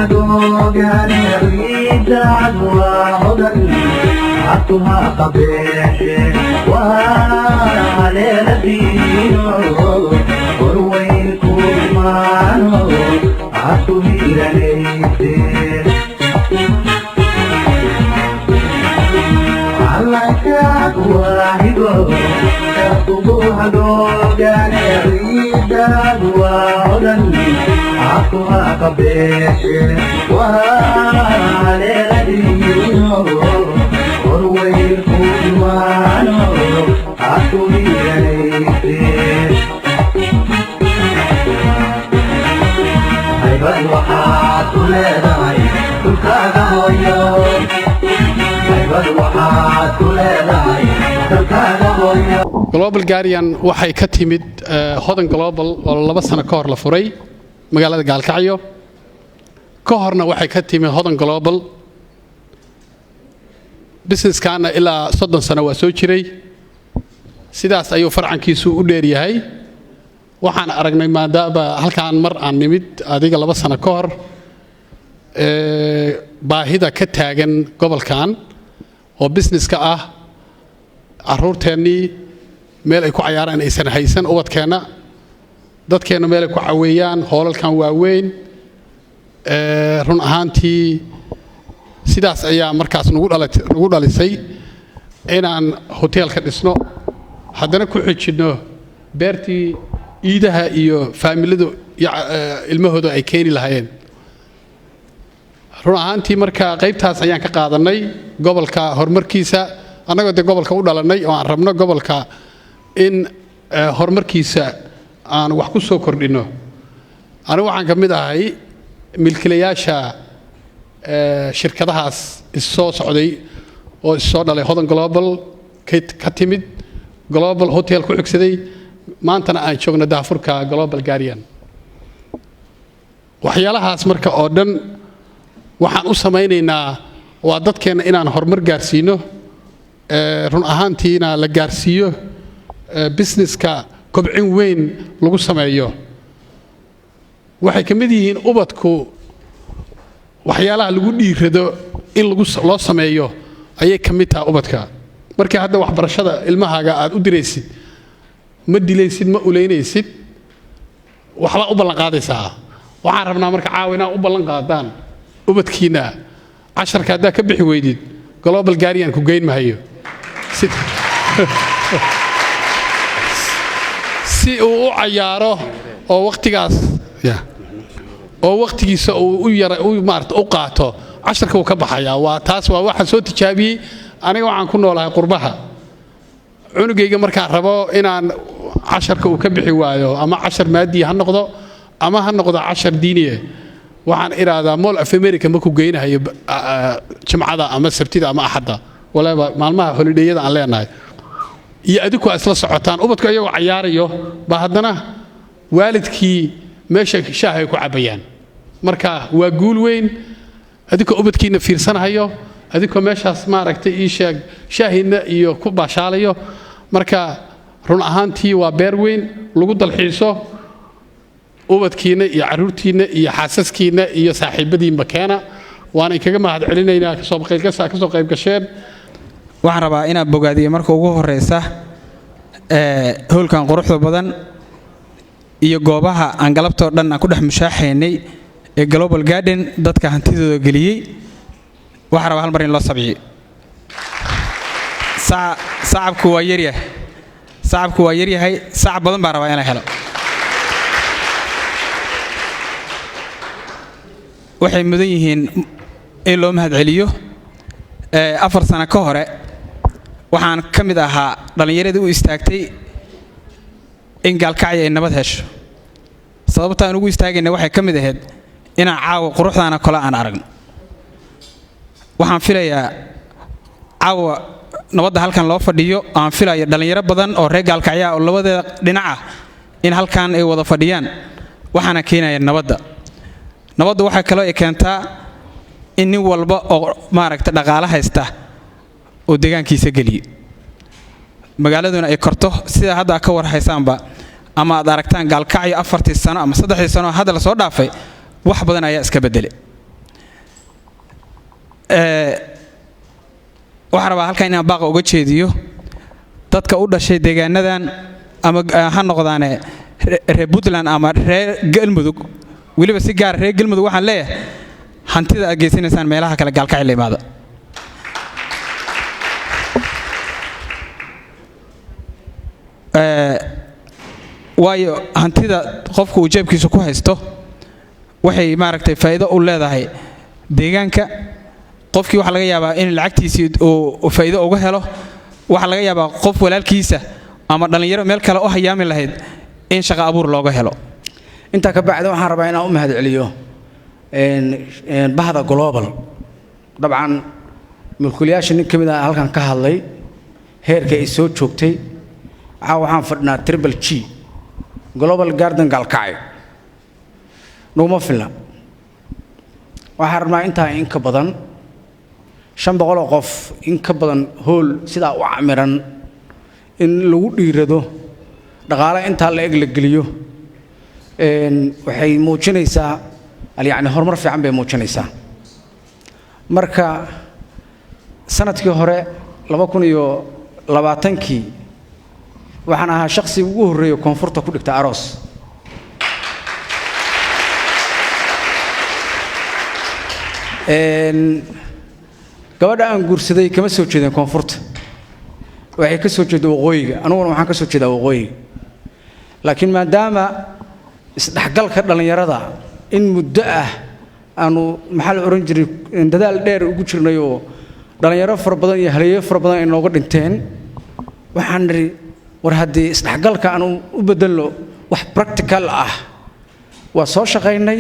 Hadhoogane ciidaad waa hodan cabtuha qabeeshe waa haleeladiino horweyn ku imaano cabtu hiiranayse. Calankaag waahigo kugu hadhoogane ciidaad waa hodan cabtuha qabeeshe waa haleeladiino horweyn ku imaano cabtu hiiranayse. Haybad waxaad ku leedahay dhulkaaga hooyo, haybad waxaad ku leedahay dalkaaga hooyo. Global Guardian waxay ka timid Hodan Global oo 2 sano ka hor la furay magaalada Gaalkacyo. Ka horna waxay ka timid Hodan Global. Businesskaana ilaa 30 sano waa soo jiray, sidaas ayuu farcankiisu u dheer yahay. Waxaan aragnay maadaama halkaan mar aan nimid adiga 2 sano ka hor baahida ka taagan gobolkan oo businesska ah, carruurteennii meel ay ku cayaaraan aysan haysan, ubadkeenna, dadkeenna meel ay ku caweeyaan, hoolalkan waaweyn. Run ahaantii sidaas ayaa markaas nagu dhalisay inaan hoteelka dhisno, haddana ku xijinno beertii iidaha iyo faamiladu ilmahooda ay keeni lahaayeen. Run ahaantii marka qaybtaas ayaan ka qaadanay gobolka horumarkiisa, annagoo dee gobolka u dhalannay oo aan rabno gobolka in horumarkiisa aan wax ku soo kordhinno. Anigu waxaan ka mid ahay milkiilayaasha shirkadahaas issoo socday oo issoo dhalay, Hodan Global ka timid, Global Hotel ku xigsaday, maantana aan joogno daafurka Global Guardian. Waxyaalahaas marka oo dhan waxaan u samaynaynaa waa dadkeenna inaan horumar gaarsiino, run ahaantiina la gaarsiiyo businesska kobcin weyn lagu sameeyo. Waxay ka mid yihiin ubadku waxyaalaha lagu dhiirado in lagu loo sameeyo ayay ka mid tahay ubadka. Markii hadda waxbarashada ilmahaaga aad u diraysid, ma dilaysid, ma uleynaysid, waxbaa u ballan qaadaysaa. Waxaan rabnaa marka caawa inaad u ballan qaadaan ubadkiinna, casharka haddaa ka bixi weydid Global Guardian ku geyn mahayo, si uu u cayaaro oo waqtigaas oo waqtigiisa uu u yara u maarata u qaato, casharka wuu ka baxayaa. Waa taas, waa waxaan soo tijaabiyey. Aniga waxaan ku noolahay qurbaha. Cunugayga markaan rabo inaan casharka uu ka bixi waayo, ama cashar maadiya ha noqdo ama ha noqdo cashar diiniye, waxaan idhaahdaa Mall of America ma ku geynahayo Jimcada ama Sabtida ama Axadda, waliba maalmaha holidayada aan leenahay, iyo adinku aa isla socotaan. Ubadku iyagoo cayaarayo ba haddana waalidkii meesha shaaha ay ku cabbayaan. Marka waa guul weyn adinkoo ubadkiina fiirsanahayo, adinkoo meeshaas maaragtay ii sheeg shaahiinna iyo ku baashaalayo. Marka run ahaantii waa beer weyn lagu dalxiiso. Ubadkiinna iyo carruurtiinna iyo xaasaskiinna iyo saaxiibadiinba keena. Waana inkaga mahad celinaynaa kasoo kasoo qayb gasheen. Waxaan rabaa inaan bogaadiyo marka ugu horeysa hoolkan quruxda badan iyo goobaha aan galabtoo dhan aan ku dhex mushaaxaynay ee Global Garden dadka hantidooda geliyey. Waxaan rabaa hal mar in loo sabciyo. Sacabku waa yaryahay, sacabku waa yaryahay, sacab badan baan rabaa inaan helo. Waxay mudan yihiin in loo mahad celiyo. 4 sano ka hore waxaan ka mid ahaa dhallinyaradii u istaagtay in Gaalkacyo ay nabad hesho. Sababta aan ugu istaagayna waxay ka mid ahayd inaan caawa quruxdaana kole aan aragno. Waxaan filayaa caawa nabadda halkan loo fadhiyo, aan filayo dhallinyaro badan oo reer Gaalkacyaa oo labadeeda dhinac ah in halkan ay wada fadhiyaan, waxaana keenaya nabadda. Nabaddu waxaa kaloo ay keentaa in nin walba oo maaragta dhaqaale haysta oo deegaankiisa geliyo, magaaladuna ay korto. Sida hadda ka war haysaanba ama aad aragtaan, Gaalkacyo 4-tii sano ama 3-dii sano hadda lasoo dhaafay wax badan ayaa iska beddelay. Waxaan rabaa halkan inaan baaqa uga jeediyo dadka u dhashay deegaanadan, ama ha noqdaane reer Puntland ama reer Galmudug, weliba si gaara reer Galmudug. Waxaan leeyahay, hantida aad geysanaysaan meelaha kale, Gaalkacyo la imaada. Waayo hantida qofku uu jeebkiisa ku haysto waxay maaragtay faa'iido u leedahay deegaanka. Qofkii waxaa laga yaabaa in lacagtiisii uu faa'iido uga helo. Waxaa laga yaabaa qof walaalkiisa ama dhallinyaro meel kale u hayaami lahayd in shaqo abuur looga helo. Intaa ka bacdi, waxaan rabaa inaan u mahadceliyo bahda Global. Dabcan mulkiilayaasha nin ka mid ah halkan ka hadlay heerka ay soo joogtay. Caawa waxaan fadhinaa Triple G, Global Garden Gaalkacyo. Nuguma filna, waxaan rabnaa intaa in ka badan, 500 oo qof in ka badan, hool sidaa u camiran in lagu dhiirado, dhaqaale intaa la eg la geliyo. Waxay muujinaysaa yacni horumar fiican bay muujinaysaa. Marka sanadkii hore, 2020-kii, waxaan ahaa shakhsiga ugu horreeya koonfurta ku dhigta aroos. Gabadha aan guursaday kama soo jeedin koonfurta, waxay ka soo jeeda waqooyiga, aniguna waxaan ka soo jeedaa waqooyiga. Laakiin maadaama isdhexgalka dhallinyarada in muddo ah aanu, maxaa la odhan jiray, dadaal dheer ugu jirnay oo dhallinyaro fara badan iyo haleeyo fara badan ay nooga dhinteen, waxaan nidhi, war haddii isdhexgalka aanu u bedelno wax practical ah. Waa soo shaqaynay,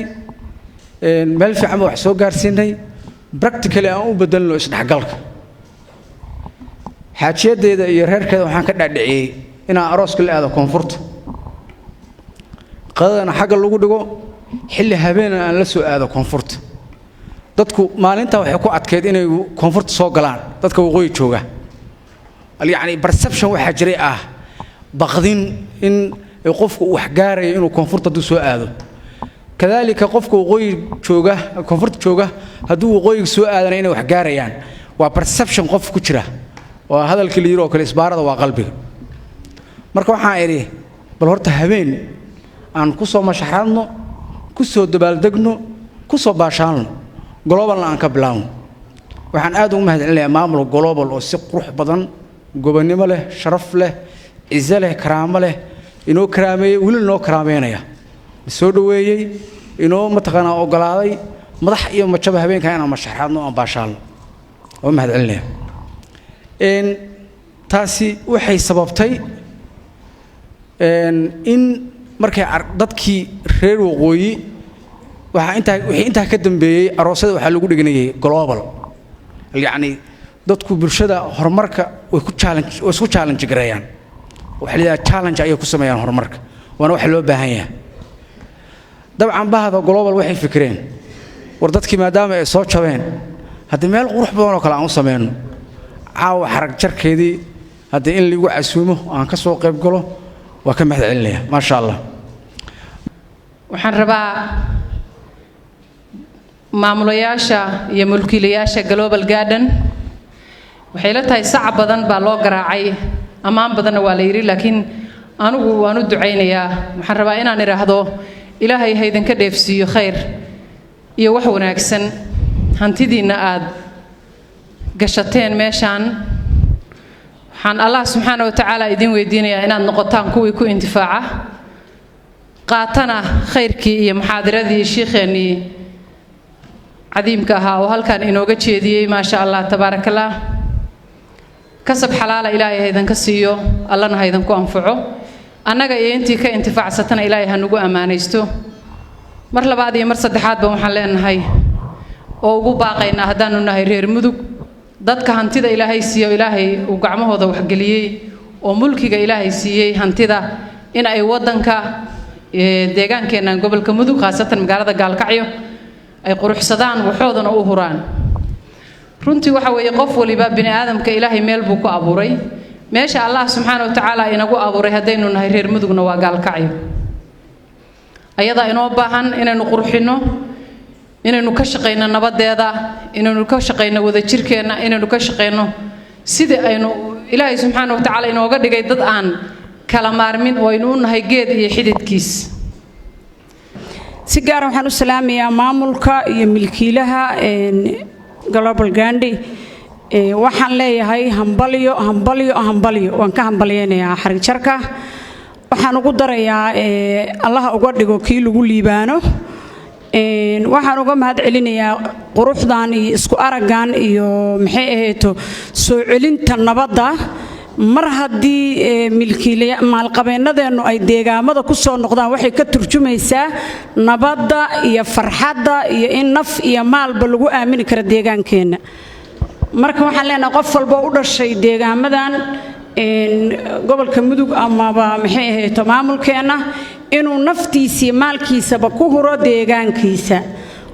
meel fiican ba wax soo gaarsiinay, practically aan u bedelno isdhexgalka. Xaajiyadeeda iyo reerkeeda waxaan ka dhaadhiciyey inaan arooska la aado koonfurta, qadadana xagga lagu dhigo, xilli habeena aan la soo aado koonfurta. Dadku maalintaa waxay ku adkeyd inay koonfurta soo galaan dadka waqooyi jooga. Yacni perception waxaa jiray ah baqdin in qofku uu wax gaarayo inuu koonfurta hadduu soo aado. Kadaalika qofka waqooyi jooga, koonfurta jooga, hadduu waqooyiga soo aadana inay wax gaarayaan. Waa perception qof ku jira. Waa hadalkii la yidhi oo kale, isbaarada waa qalbiga. Marka waxaan idhi, bal horta habeen aan ku soo mashaxradno, ku soo dabaaldegno, ku soo baashaalno, Globalna aan ka bilaabno. Waxaan aad ugu mahadcelinayaa maamulka Global oo si qurux badan, gobonnimo leh, sharaf leh, cize leh, karaamo leh inoo karaameeyey, weli inoo karaameynaya, soo dhoweeyey, inoo mataqaanaa ogolaaday madax iyo majaba habeenkaa inaan mashaxradno, aan baashaalno. Waa mahadcelinaya. Taasi waxay sababtay in markay dadkii reer waqooyi, waxaa intaa, wixii intaa ka dambeeyey, aroosyada waxaa lagu dhiganayay Global. Yacni dadku bulshada horumarka way ku challenge, way isku challenge gareeyaan. Waxa la yidhaha challenge ayay ku sameeyaan horumarka, waana waxa loo baahan yahay. Dabcan bahda Global waxay fikireen, war dadkii maadaama ay soo jabeen, haddii meel qurux badan oo kale aan u sameyno. Caawa xarag jarkeedii haddii in lagu casuumo aan ka soo qayb galo, waa ka mahad celinaya, maasha Allah. Waxaan rabaa maamulayaasha iyo mulkiilayaasha Global Garden, waxay la tahay sac badan baa loo garaacay, ammaan badanna waa la yidhi, laakiin anigu waan u ducaynayaa. Waxaan rabaa inaan idhaahdo, Ilaahay ha idinka dheefsiiyo khayr iyo wax wanaagsan hantidiinna aad gashateen meeshaan. Waxaan Allah subxaana wa tacaala idiin weydiinayaa inaad noqotaan kuwii ku intifaaca, qaatana khayrkii iyo muxaadiradii shiikheennii cadiimka ahaa oo halkan inooga jeediyey. Maasha Allah, tabaaraka Allah. Kasab xalaala Ilaahay ha idinka siiyo, Allana ha idinku anfaco. Annaga iyo intii ka intifaacsatana Ilaahay ha nagu ammaanaysto. Mar labaad iyo mar saddexaadba waxaan leenahay oo ugu baaqaynaa, haddaanu nahay reer Mudug, dadka hantida Ilaahay siiyo, Ilaahay uu gacmahooda waxgeliyey oo mulkiga Ilaahay siiyey hantida, in ay waddanka, deegaankeennan gobolka Mudug, khaasatan magaalada Gaalkacyo, ay quruxsadaan, waxoodana u huraan. Runtii waxa weeye, qof waliba bini aadamka Ilaahay meel buu ku abuuray. Meesha Allah subxaana wa tacaala inagu abuuray haddaynu nahay reer Mudugna waa Gaalkacyo. Ayadaa inoo baahan inaynu qurxinno. Inaynu ka shaqayno nabadeeda, inaynu ka shaqayno wadajirkeenna, inaynu ka shaqayno sidii aynu Ilaahay subxaana wa tacaala inooga dhigay dad aan kala maarmin oo aynu u nahay geed iyo xididkiis. Si gaara waxaan u salaamayaa maamulka iyo milkiilaha Global Garden. Waxaan leeyahay hambalyo, hambalyo, hambalyo. Waan ka hambalyaynayaa xarigjarka. Waxaan ugu darayaa Allaha uga dhigo kii lagu liibaano. Waxaan uga mahad celinayaa quruxdan iyo isku araggan iyo maxay ahayto soo celinta nabadda. Mar haddii milkiilaya maalqabeennadeennu ay deegaamada ku soo noqdaan, waxay ka turjumaysaa nabadda iyo farxadda iyo in naf iyo maalba lagu aamini karo deegaankeenna. Marka waxaan leenahay qof walba u dhashay deegaamadan gobolka Mudug amaba maxay ahayto maamulkeenna inuu naftiisa iyo maalkiisaba ku huro deegaankiisa,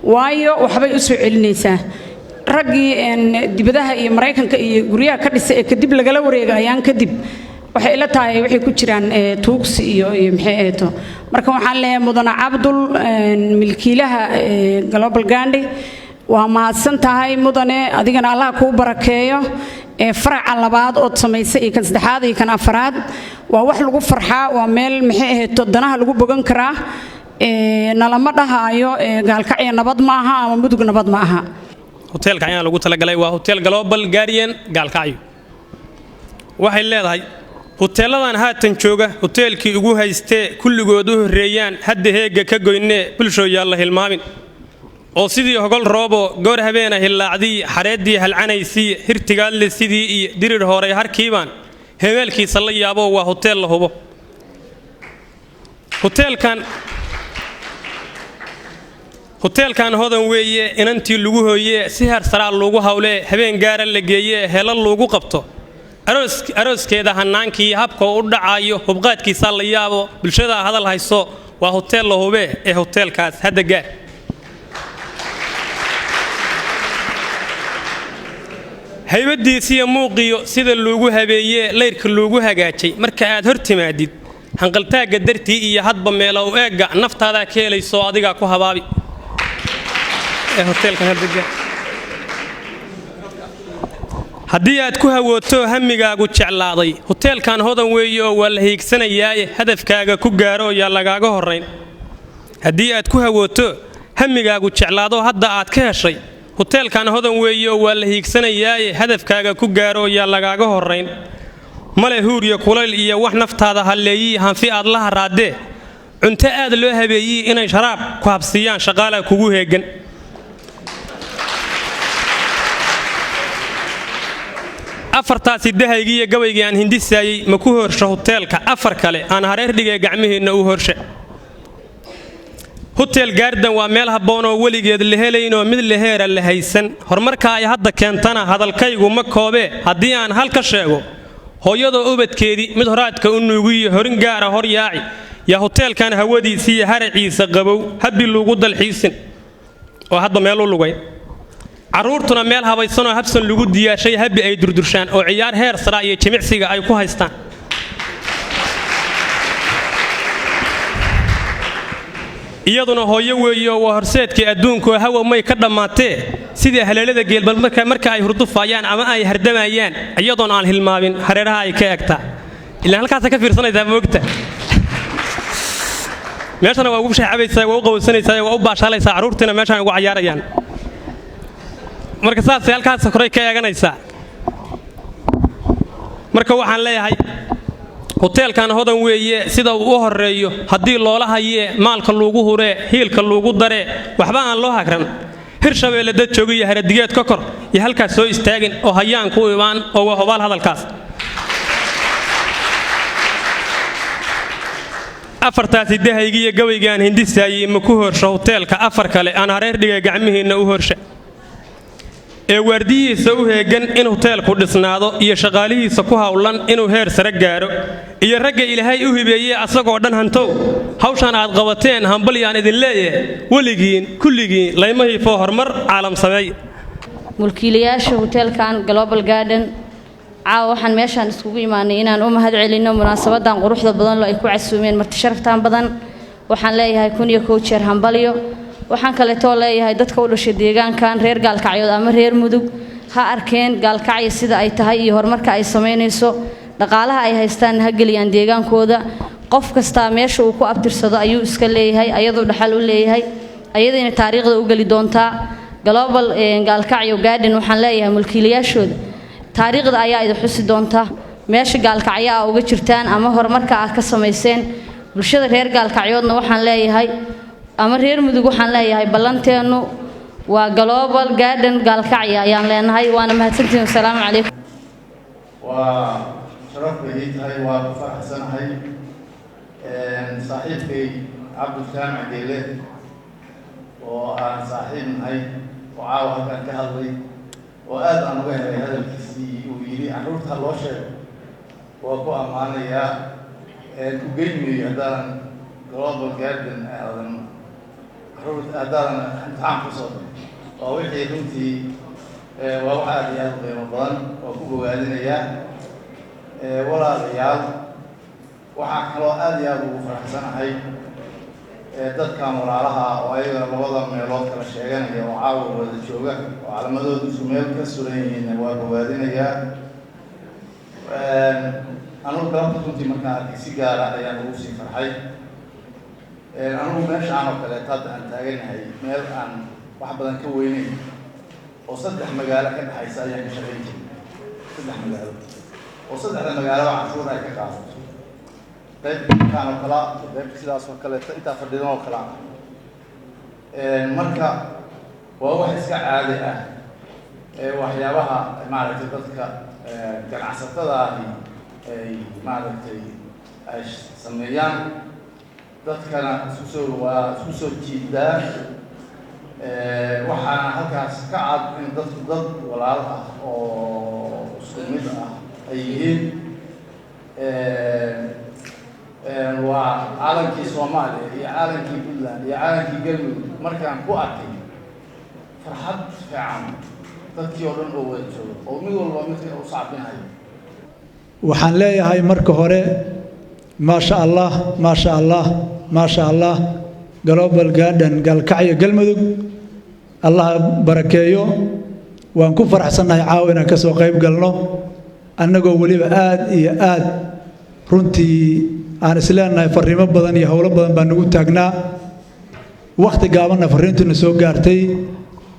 waayo waxbay u soo celinaysaa. Raggii dibadaha iyo Maraykanka iyo guryaha ka dhisay ee kadib lagala wareega ayaan kadib, waxay ila tahay waxay ku jiraan tuugsi iyo maxay ahayto. Marka waxaan leeyahay mudane Cabdul, milkiilaha Global Garden, waa mahadsan tahay mudane, adigana Allah kuu barakeeyo. Faraca labaad ood samaysay iyo kan saddexaad iyo kan afaraad waa wax lagu farxaa. Waa meel maxay ahayto danaha lagu bogan karaa. Nalama dhahaayo Gaalkacya nabad ma aha ama Mudug nabad ma aha. Hoteelka ayaa lagu talagalay waa Hotel Global Garden Gaalkacyo. Waxay leedahay huteeladan haatan jooga huteelkii ugu haystee kulligood u horreeyaan hadda heegga ka goynee bulshooyaa la hilmaamin, oo sidii hogol roobo goor habeena hillaacdii xareeddii halcanaysii hirtigaadle sidii iyo dirir horay harkiibaan hemeelkiisa la yaabo. Waa huteel la hubo huteelkan. Huteelkan hodan weeye inantii lagu hooyee si heer saraa loogu hawlee habeen gaara la geeyee helo loogu qabto arooskeeda hannaankii habka u dhacaayo hubqaadkiisaa la yaabo, bulshadaa hadal hayso. Waa huteel la hubee ee huteelkaas hadda gaar. Haybadiisiyo muuqiyo sida loogu habeeyee layrka loogu hagaajay marka aad hor timaadid hanqaltaagga dartii iyo hadba meela u eegga naftaadaa ka helayso, adigaa ku habaabi ee hoteelkan hadda gaar. Haddii aad ku hawooto hamigaagu jeclaaday huteelkan hodan weeye oo waa la hiigsanayaaye hadafkaaga ku gaaro, yaa lagaaga horrayn. Haddii aad ku hawooto hamigaagu jeclaado hadda aad ka heshay huteelkan hodan weeye oo waa la hiigsanayaaye hadafkaaga ku gaaro, yaa lagaaga horrayn. Male huuriyo kulayl iyo wax naftaada halleeyii hanfi aad la haraaddee cunto aad loo habeeyey inay sharaab ku habsiiyaan shaqaalaa kugu heegan. Afartaasi dahaygiiyo gabaygii aan hindisaayey ma ku horsho huteelka, afar kale aan hareer dhigee gacmihiinna u horsha. Hotel Garden waa meel habboon oo weligeed la helaynoo mid laheera la haysan. Horumarka ay hadda keentana hadalkaygu ma koobee, haddii aan hal ka sheego, hooyadoo ubadkeedii mid horaadka u nuugiyo horin gaara hor yaaci yaa huteelkan hawadiisiiyo haraciisa qabow habbi luugu dalxiisin oo hadda meel u lugay. Carruurtuna meel habaysanoo habsan lagu diyaashay habbi ay durdurshaan oo ciyaar heer sara iyo jimicsiga ay ku haystaan. Iyaduna hooyo weeyo waa horseedkii adduunkuoo hawa may ka dhammaatee sidii haleelada geelbal marka ay hurdufayaan ama ay hardamayaan iyadoon aan hilmaabin hareeraha ay ka egtaa, ilaan halkaasa ka fiirsanaysaa moogta. Meeshana waa ugu shaxabaysaa, waa u qabowsanaysaa, waa u baashaalaysaa, carruurtiina meeshaan ugu cayaarayaan. Marka saasay halkaas koray ka eeganaysaa. Marka waxaan leeyahay huteelkan hodan weeye sida uu u horreeyo haddii loola hayee maalka luugu huree hiilka luugu daree waxba aan loo hagran. Hirshabeelle dad jooga iyo haradigeed ka kor iyo halkaas soo istaagin oo hayaan ku imaan oo waa hubaal hadalkaas. Afartaasi dahaygiiyo gabaygaan hindisaayey ma ku horsho huteelka, afar kale aan hareer dhigay gacmihiinna u horsha. Ee waardiyihiisa u heegan in huteelku dhisnaado iyo shaqaalihiisa ku hawlan inuu heer sare gaaro iyo ragga Ilaahay u hibeeyey asagoo dhan hantow, hawshaan aad qabateen hambalyaan idin leeyahay. Weligiin kulligiin layma hiifoo horumar caalam sameey. Mulkiilayaasha hoteelkan Global Garden, caawa waxaan meeshaan iskugu imaanay inaan u mahad celinno munaasabadan quruxda badan loo ay ku casuumeen marti sharaftaan badan. Waxaan leeyahay 1001 jeer hambalyo. Waxaan kaleetoo leeyahay dadka u dhashay deegaankan reer Gaalkacyood ama reer Mudug ha arkeen Gaalkacyo sida ay tahay iyo horumarka ay samaynayso, dhaqaalaha ay haystaan ha geliyaan deegaankooda. Qof kastaa meesha uu ku abtirsado ayuu iska leeyahay, ayaduu dhaxal u leeyahay, ayadayna taariikhda u geli doontaa. Global Gaalkacyo Garden waxaan leeyahay mulkiilayaashooda, taariikhda ayaa idin xusi doonta meesha Gaalkacyo ah uga jirtaan ama horumarka aad ka samayseen. Bulshada reer Gaalkacyoodna waxaan leeyahay ama reer Mudug waxaan leeyahay, ballanteennu waa Global Garden Gaalkacyo ayaan leenahay. Waana mahadsantihin. Wasalaamu calaykum. Waa sharaf bay ii tahay, waa ku faraxsanahay. Saaxiibkay Cabduljaamac Geele oo aan saaxiib nahay oo caawa halkaan ka hadlay oo aad aan uga helay hadalkiisii uu yidhi carruurta ha loo sheego, waa ku ammaanayaa. Ku geyn meeyo haddaanan Global Garden aadan carruurta haddaadan imtixaan kusoo darin. Waa wixii runtii waa wax aada iyo aada u qiimo badan, waa ku bogaadinayaa. Walaalayaal, waxaa kaloo aada iyo aada ugu faraxsanahay dadkan walaalaha oo ayaga labada meelood kala sheeganaya oo caawa wada jooga oo calamadoodu isku meel ka suran yihiinna waa bogaadinayaa. Anugu galabta runtii markaan arkay si gaara ayaan ugu sii farxay. Anugu meeshaan oo kaleeto hadda aan taaganahay, meel aan wax badan ka weyneyn oo saddex magaalo ka dhexaysa ayaan ka shaqayn jiray, saddex magaalo oo saddexda magaalaba canshuur ay ka qaadato, qayb intaan oo kalea, qayb sidaas oo kaleeto, intaa fadhidan oo kale ah. Marka waa wax iska caadi ah waxyaabaha maaragtay dadka ganacsatada ahi ay maaragtay ay sameeyaan, dadkana isku soo waa isku soo jiidaan. Waxaana halkaas ka cad in dadku dad walaal ah oo isku mid ah ay yihiin. Waa caalankii Soomaaliya iyo caalankii Puntland iyo caalankii Galmudug. Markaan ku arkay farxad fiican dadkii oo dhan oo wada jooga oo mid walba midka u sacbinayo. Waxaan leeyahay marka hore, maasha Allah, maasha Allah, maasha Allah. Global Garden Gaalkacyo Galmudug, Allah barakeeyo. Waan ku faraxsannahay caawa inaan ka soo qayb galno, annagoo weliba aad iyo aad runtii aan isleenahay farriimo badan iyo howlo badan baa nagu taagnaa, wakhti gaabanna farriintuna soo gaartay.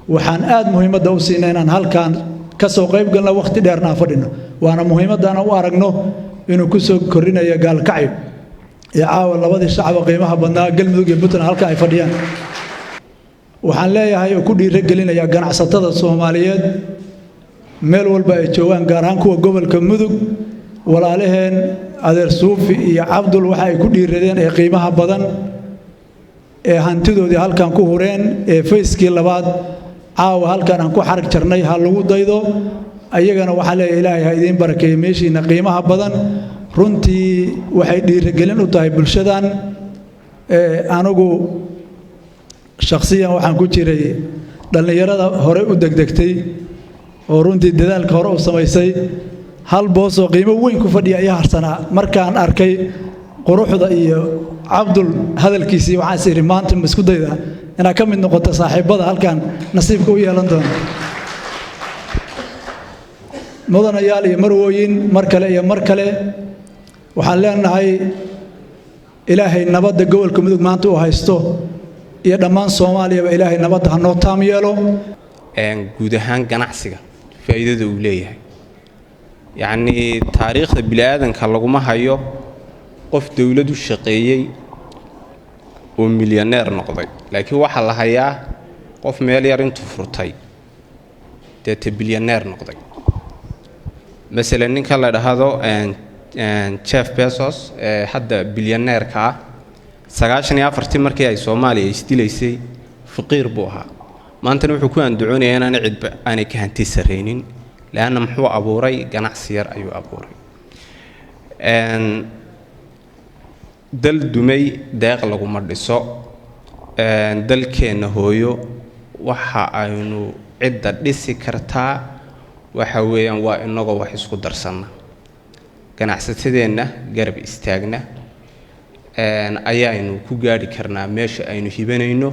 Waxaan aad muhiimadda u siinay inaan halkaan ka soo qayb galno, wakhti dheerna aan fadhino, waana muhiimaddaana u aragno inuu ku soo korinayo Gaalkacyo ee caawa labadii shacaba qiimaha badnaa, Galmudug iyo Puntland, halka ay fadhiyaan. Waxaan leeyahay oo ku dhiirogelinayaa ganacsatada Soomaaliyeed meel walba ay joogaan, gaar ahaan kuwa gobolka Mudug, walaalaheen adeer Suufi iyo Cabdul waxa ay ku dhiiradeen ee qiimaha badan ee hantidoodii halkan ku hureen ee phase-kii labaad caawa halkan aan ku xarag jarnay, ha lagu daydo. Ayagana waxaa leeyahay, Ilaahay ha idiin barakeeyo meeshiina qiimaha badan. Runtii waxay dhiirigelin u tahay bulshadan. Anigu shakhsiyan waxaan ku jiray dhallinyarada hore u degdegtay oo runtii dadaalka hore u samaysay. Hal boos oo qiimo weyn ku fadhiya ayaa harsanaa. Markaan arkay quruxda iyo Cabdul hadalkiisii, waxaan is idhi, maanta ma isku daydaa inaad ka mid noqoto saaxiibbada halkan nasiibka u yeelan doona? Mudanayaal iyo marwooyin, mar kale iyo mar kale waxaan leenahay, Ilaahay nabadda gobolka Mudug maanta uu haysto iyo dhammaan Soomaaliyaba Ilaahay nabadda ha noo taam yeelo. Guud ahaan ganacsiga faa'iidada uu leeyahay, yacnii taariikhda bini-aadanka laguma hayo qof dowlad u shaqeeyey oo milyaneer noqday, laakiin waxaa la hayaa qof meel yar intuu furtay deete bilyaneer noqday. Masalan, ninka la dhahdo Jeff Bezos ee hadda bilyaneerka ah, 94-tii markii ay Soomaaliya isdilaysay faqiir buu ahaa. Maantana wuxuu ku andacoonayaa inaana cidba aanay ka hanti sarraynin, leanna muxuu abuuray? Ganacsi yar ayuu abuuray. Dal dumay deeq laguma dhiso. Dalkeenna hooyo waxa aynu cidda dhisi kartaa waxa weeyaan waa inagoo wax isku darsanna, ganacsatadeenna garab istaagna, ayaaynu ku gaadhi karnaa meesha aynu hibanayno.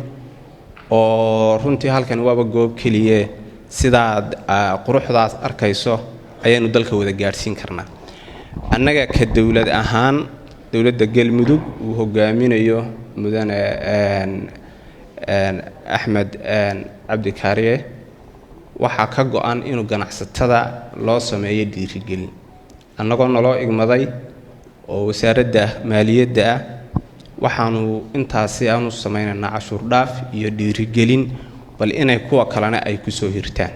Oo runtii halkan waaba goob keliye, sidaad quruxdaas arkayso ayaanu dalka wada gaadhsiin karnaa. Annaga ka dowlad ahaan, dowladda Galmudug uu hogaaminayo mudane Axmed Cabdi Kaariye, waxaa ka go-an inuu ganacsatada loo sameeyo dhiirigelin. Annagoo naloo igmaday oo wasaaradda maaliyadda ah, waxaanu intaasi aanu samaynaynaa cashuur dhaaf iyo dhiirigelin, bal inay kuwa kalena ay kusoo hirtaan.